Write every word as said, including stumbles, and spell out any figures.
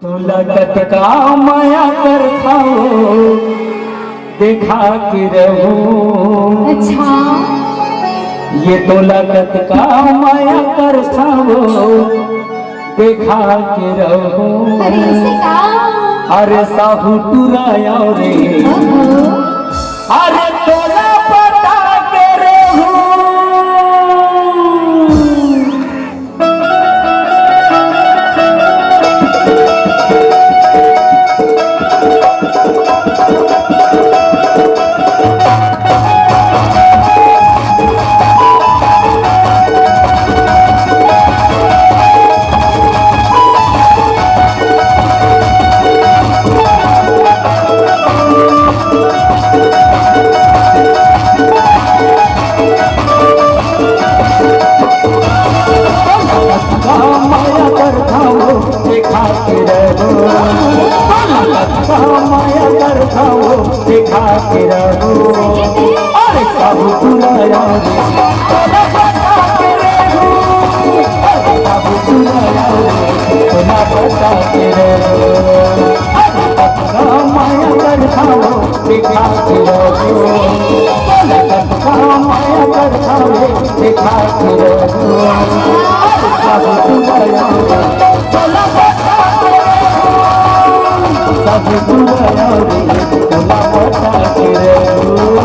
तोला कतका माया करथव, देखा के रहू। अच्छा। ये तोला कतका माया करथव, देखा के रहू। अरे, ऐसे का? अरे, साहू टुराया रे। ओहो। अरे, तोला पता के रहू। माया करथव, देखा के रहू। माया करथव, देखा के रहू। अरे, साहू टुराया रे, तोला पता के रहू। अरे, साहू टुराया रे, तोला पता के रहू। अरे, माया करथव, देखा के रहू। तोला कतका माया करथव, देखा के रहू। अरे, साहू टुराया रे, तोला पता के रहू। साहू टुराया रे, तोला पता के रहू।